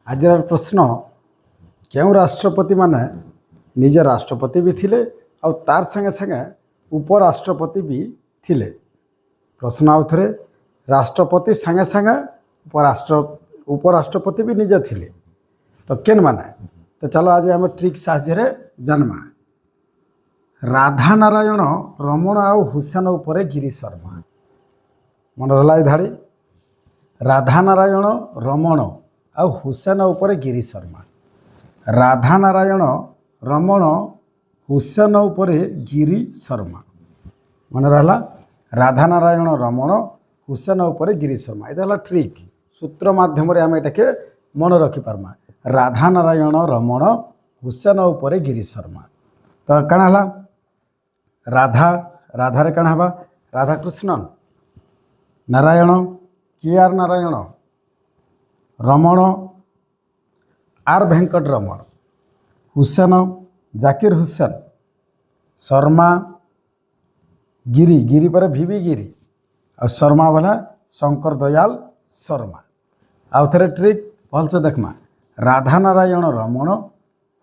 ଆଜିର ପ୍ରଶ୍ନ, କେଉଁ ରାଷ୍ଟ୍ରପତିମାନେ ନିଜେ ରାଷ୍ଟ୍ରପତି ବି ଥିଲେ ଆଉ ତାର ସାଙ୍ଗେ ସାଙ୍ଗେ ଉପରାଷ୍ଟ୍ରପତି ବି ଥିଲେ? ପ୍ରଶ୍ନ ଆଉ ଥରେ, ରାଷ୍ଟ୍ରପତି ସାଙ୍ଗେ ସାଙ୍ଗେ ଉପରାଷ୍ଟ୍ରପତି ବି ନିଜେ ଥିଲେ, ତ କେନ୍ ମାନେ? ତ ଚାଲ, ଆଜି ଆମେ ଟ୍ରିକ୍ ସାହାଯ୍ୟରେ ଜାନମା। ରାଧା ନାରାୟଣ ରମଣ ଆଉ ହୁସେନ ଉପରେ ଗିରି ଶର୍ମା। ମନେ ରହିଲା ଏ ଧାଡ଼ି? ରାଧା ନାରାୟଣ ରମଣ ଆଉ ହୁସେନ ଉପରେ ଗିରି ଶର୍ମା। ରାଧା ନାରାୟଣ ରମଣ ହୁସେନ ଉପରେ ଗିରି ଶର୍ମା। ମନେ ରହିଲା? ରାଧା ନାରାୟଣ ରମଣ ହୁସେନ ଉପରେ ଗିରି ଶର୍ମା। ଏଇଟା ହେଲା ଟ୍ରିକ୍। ସୂତ୍ର ମାଧ୍ୟମରେ ଆମେ ଏଟାକେ ମନେ ରଖିପାରମା। ରାଧା ନାରାୟଣ ରମଣ ହୁସେନ ଉପରେ ଗିରି ଶର୍ମା। ତ କାଣା ହେଲା? ରାଧା, ରାଧାରେ କାଣା ହେବା? ରାଧାକୃଷ୍ଣନ। ନାରାୟଣ, କେ ଆର୍ ନାରାୟଣ। ରମଣ, ଆର୍ ଭେଙ୍କଟ ରମଣ। ହୁସେନ, ଜାକିର ହୁସେନ। ଶର୍ମା, ଗିରି, ଗିରି ପରେ ଭିଭି ଗିରି। ଆଉ ଶର୍ମା ବୋଲେ ଶଙ୍କର ଦୟାଲ ଶର୍ମା। ଆଉ ଥରେ ଟ୍ରିକ୍ ଭଲସେ ଦେଖମା। ରାଧା ନାରାୟଣ ରମଣ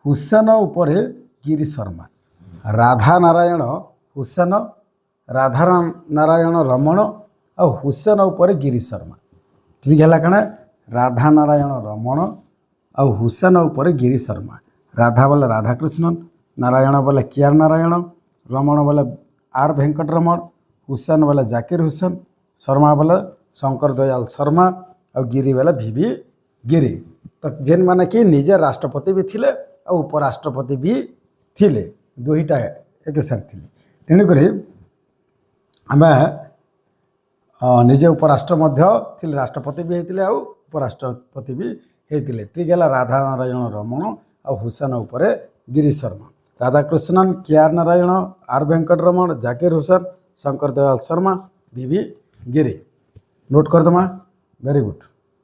ହୁସେନ ଉପରେ ଗିରି ଶର୍ମା। ରାଧା ନାରାୟଣ ହୁସେନ, ରାଧା ନାରାୟଣ ରମଣ ଆଉ ହୁସେନ ଉପରେ ଗିରି ଶର୍ମା। ଟ୍ରିକ୍ ହେଲା କାଣା? ରାଧା ନାରାୟଣ ରମଣ ଆଉ ହୁସେନ ଉପରେ ଗିରି ଶର୍ମା। ରାଧା ବୋଲେ ରାଧାକୃଷ୍ଣନ, ନାରାୟଣ ବୋଲେ କେ ଆର୍ ନାରାୟଣ, ରମଣ ବୋଲେ ଆର୍ ଭେଙ୍କଟ ରମଣ, ହୁସେନ ବୋଲେ ଜାକିର ହୁସେନ, ଶର୍ମା ବୋଲେ ଶଙ୍କର ଦୟାଲ ଶର୍ମା ଆଉ ଗିରି ବୋଲେ ଭିଭି ଗିରି। ତ ଯେନ୍ମାନେ କି ନିଜେ ରାଷ୍ଟ୍ରପତି ବି ଥିଲେ ଆଉ ଉପରାଷ୍ଟ୍ରପତି ବି ଥିଲେ, ଦୁଇଟା ଏକେସାର ଥିଲେ। ତେଣୁକରି ଆମେ ନିଜେ ଉପରାଷ୍ଟ୍ର ମଧ୍ୟ ଥିଲେ, ରାଷ୍ଟ୍ରପତି ବି ହେଇଥିଲେ ଆଉ ଉପରାଷ୍ଟ୍ରପତି ବି ହେଇଥିଲେ। ଟ୍ରିକ୍ ହେଲା ରାଧା ନାରାୟଣ ରମଣ ଆଉ ହୁସେନ ଉପରେ ଗିରି ଶର୍ମା। ରାଧାକୃଷ୍ଣନ, କେ ଆର୍ ନାରାୟଣ, ଆର୍ ଭେଙ୍କଟ ରମଣ, ଜାକିର ହୁସେନ, ଶଙ୍କର ଦୟାଲ ଶର୍ମା, ଭିଭି ଗିରି। ନୋଟ୍ କରିଦେମା। Very good.